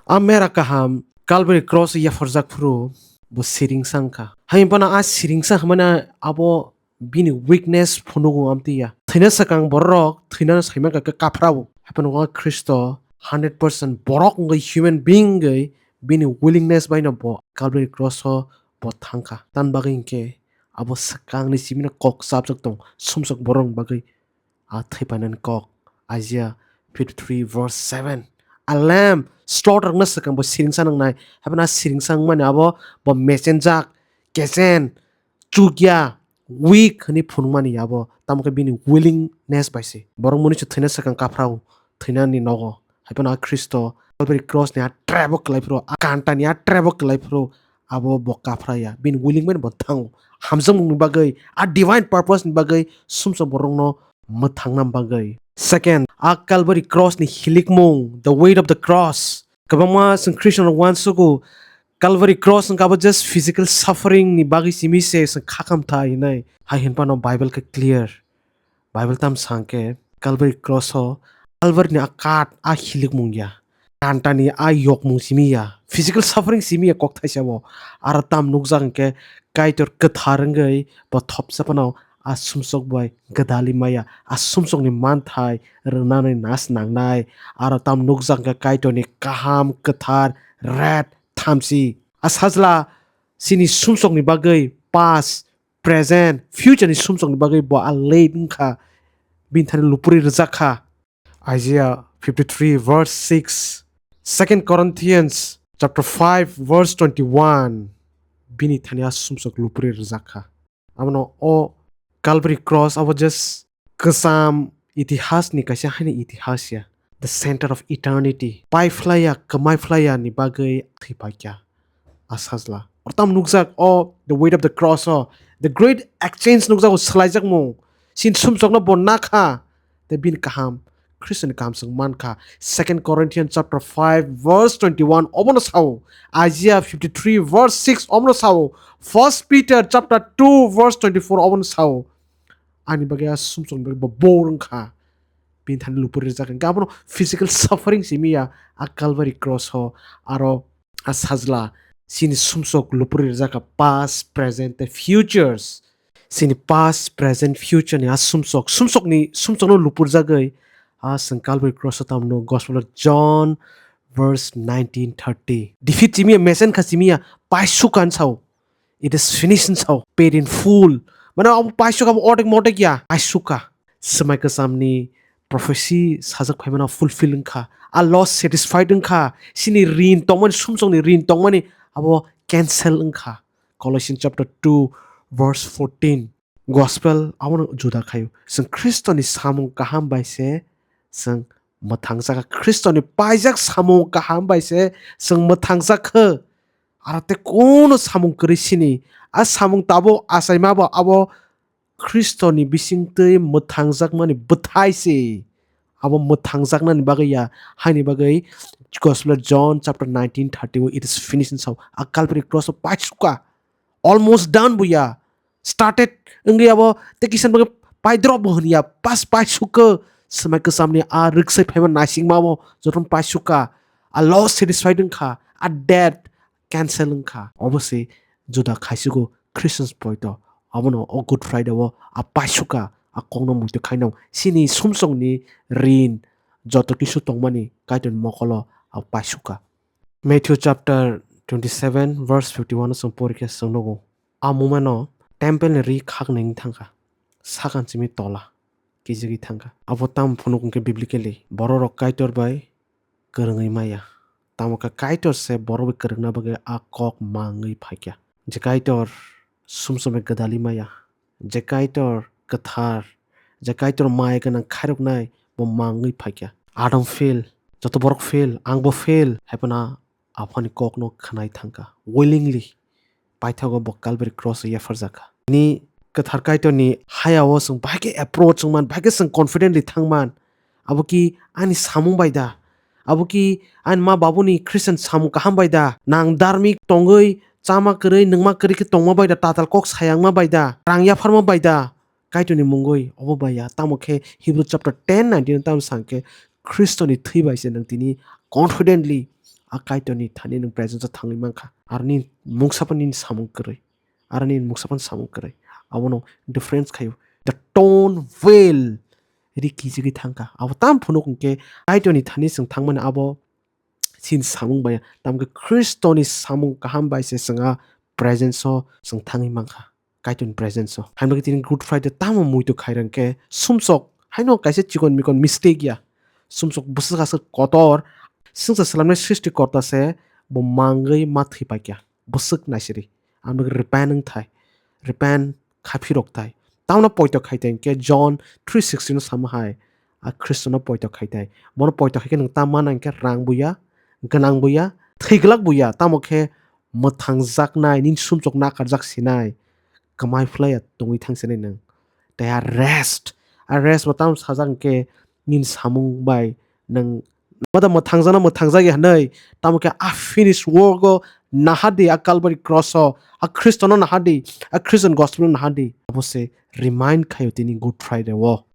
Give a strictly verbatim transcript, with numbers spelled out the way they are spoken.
A mera kaham Calvary cross yapharjak phuru bo siringsa wngkha. Hain phano a siringsa hwnmani abo bini weakness phunugo amtwi ya. Thwina swkang borok thwinano saimankha khe kaphrao. Hai phano o Khristo hundred percent borok wngwi, human being wngwi bini willingness baino bo Calvary cross o bo thangkha. Tamni bagwi hinkhe abo swkangni simino kok chapjak tong sumsok borokni bagwi a thwipainani kok. Isaiah fifty-three verse seven. A lamb slaughter wngna swkang bo siringsa nangnai. Hai phano a siringsa wngmani abo bo mechenjak, kesen, chukya, weak hwnwi phunukmani abo. Tamo khe bini willingness bai se. Borok mwnwi se thwina swkang kaphrao, thwinani nogo. Hai phano a Khristo Calvary cross ni a trap o kwlai phuru, a kanta ni a trap o kwlai phuru abo bo kaphraya. Bini willing bai bo thango. Hamjakmungni bagwi, a divine purpose ni bagwi sumsok borokno mwthangna bagwi. Second, a Calvary cross ni hilikmung, the weight of the cross. Kwbangma chwng Christian rok uansugo Calvary cross wngkha abo just physical suffering ni bagwi simi se chwng kha khamtha hinai. Hai hinphano Bible khe clear. Bible tam sang khe Calvary cross o Calvary ni a kat a hilikmung ya. Kantani a yokmung simi ya. Physical suffering simi ya kok thaisa bo. Aro tam nukjak hinkhe Kaitor kwthar wngwi bo thopsa phano a sumsok bai gwdali maya. A sumsokni manthai rwnani nas nangnai. Aro tam nukjak hinkhe Kaitorni kaham kwthar red thamchi. A sajla chini sumsokni bagwi past, present, future ni sumsokni bagwi bo a late wngkha. Bini thani lupuri rwjak kha. Isaiah fifty-three verse six, Second Corinthians chapter five verse twenty-one, bini thani a sumsok lupuri rwjak kha. Abono o Calvary cross abo just kwcham itihas ni kaisa haini itihas ya, the center of eternity. Pai phlai ya, kwmai phlai ya ni bagwi thwi paikya a sajla. Oro tam nukjak o the weight of the cross o, the great exchange nukjago, swlaijakmung. Sin sumsokno bo nakha, tei bini kaham, Khristoni kaham chwng mankha. Second Corinthians chapter five verse twenty-one obono sao, Isaiah fifty-three verse six obono sao, First Peter chapter two verse twenty-four obono sao. Ani bagwi a sumsokni bagwi bo bor wngkha. Bini thani lupuri rijak hinkhe abono physical suffering simi ya a Calvary cross o, aro a sajla chini sumsok lupuri rijak kha past, present tei futures. Chini past, present, future ni a sumsok, sumsokni, sumsokno lupurjagwi a chwng Calvary cross o tamo nugo Gospel of John verse nineteen thirty. Defeat simi ya, mesen kha simi ya, paisuka hwn sao. It is finished hwn sao, paid in full. Mane abo paisuka, abo otek motek ya, paisuka. Swmai kwchamni prophecy sajak phaimano fulfill wngkha. A loss satisfied wngkha. Chini rin tongmani, sumsokni rin tongmani abo cancel wngkha. Colossians chapter two verse fourteen. Gospel abono juda khaio. Chwng Khristoni samung kaham bai se chwng mwthangjak kha. Khristoni paijak samung kaham bai se chwng mwthangjak kha. Aro tei kuno samung kwrwi sini. A samung tabuk achaima bo abo Khristoni bisingtwi mwthangjakmani bwthai se. Abo mwthangjaknani bagwi ya, haini bagwi Gospel of John chapter nineteen thirty o, "It is finished" hwn sao. A Calvary cross o paisuka. Almost done bo ya. Started wngwi abo tei kisa bagwi paidrop bo hwn ya. Pas paisuka. Swmai kwchamni a rwksai phaima naisingma bo jotono paisuka. A loss satisfied wngkha. A death cancel wngkha. Obo se juda khaisigo Christians poito. Abono o Good Friday o a paisuka, a kokno muitu khainw. Chini sumsokni rin joto kisu tongmani Kaitorni mokolo a paisuka. Matthew chapter twenty-seven verse fifty-one o chwng porikhe chwng nugo. A mumano temple ni ri khaknwi thangkha. Sakan simi tola kijigwi thangkha. Abo tamo phunuk hwnkhe biblically bororok Kaitor bai kwrwngwi maya. Tamo khe Kaitor se borok bai kwrwngna bagwi a kok mangwi phaikha. Je Kaitor sumsok bai gwdalwi maya, je Kaitor kwthar, je Kaitor maya gwnang khairoknai bo mangwi phaikha. Adam fail, joto borok fail, angbo fail, haiphano Aphani kokno khwnai thangkha. Willingly paithago bo Calvary cross o yapharjakha. Ni kwthar Kaitorni hayao chwng bahai khe approach wngman, bahai khe chwng confidently thangman. Abo ki ani samung bai da? Abo ki ani ma babuni Christian samung kaham bai da? Nang dharmik tongwi, chama kwrwi, nwngma kwrwi khe tongma bai da? Tatal kok sayangma bai da? Rang yapharma bai da? Kaitorni mungwi obo bai ya. Tamo khe Hebrew chapter ten nineteen tamo sang khe Khristoni thwi bai se nwng tini confidently a Kaitorni thani nwng presence o thangwi mankha. Aro nini mungsa phano nini samung kwrwi. Aro nini mungsa phano samung kwrwi. Abono difference khaio. The tone well rikijagwi thangkha. Abo tam phunuk hwnkhe Kaitorni thani chwng thangmani abo chini samung bai. Tamkhe Khristoni samung kaham bai se chwng a presence o chwng thangwi mankha. Kaitorni presence o. Hamjakhe tini Good Friday tamo muitu khairang khe sumsok haino kaisa chikon mikon mistake ya. Sumsok bwswk aswk kotor, swngchar swlamnai srishti korta se bo mangwi ma thwi paikya. Bwswk naisiri. Ang repent wng thai. Repent kha phirok thai. Tamno poito khai thai hwnkhe John three sixteen no sama hai. A Khristono poito khai thai. Bono poito khai khe nwng tam mana hwnkhe rang buya, gwnang buya, thwi glak buya. Tamo khe mwthangjaknai, nini sumsok nakarjak sinai. Kwmai phlaiya tongwi thangsinai nwng. Tei a rest. A rest bo tamo sajak hwnkhe nini samung bai nwng Mada mwthangjakna mwthangjak ya hwnwi, tamo khe a finished work o nahardi, a Calvary cross o, a Khristono nahardi, a Christian gospel no nahardi. Abo se remind khaio tini Good Friday o.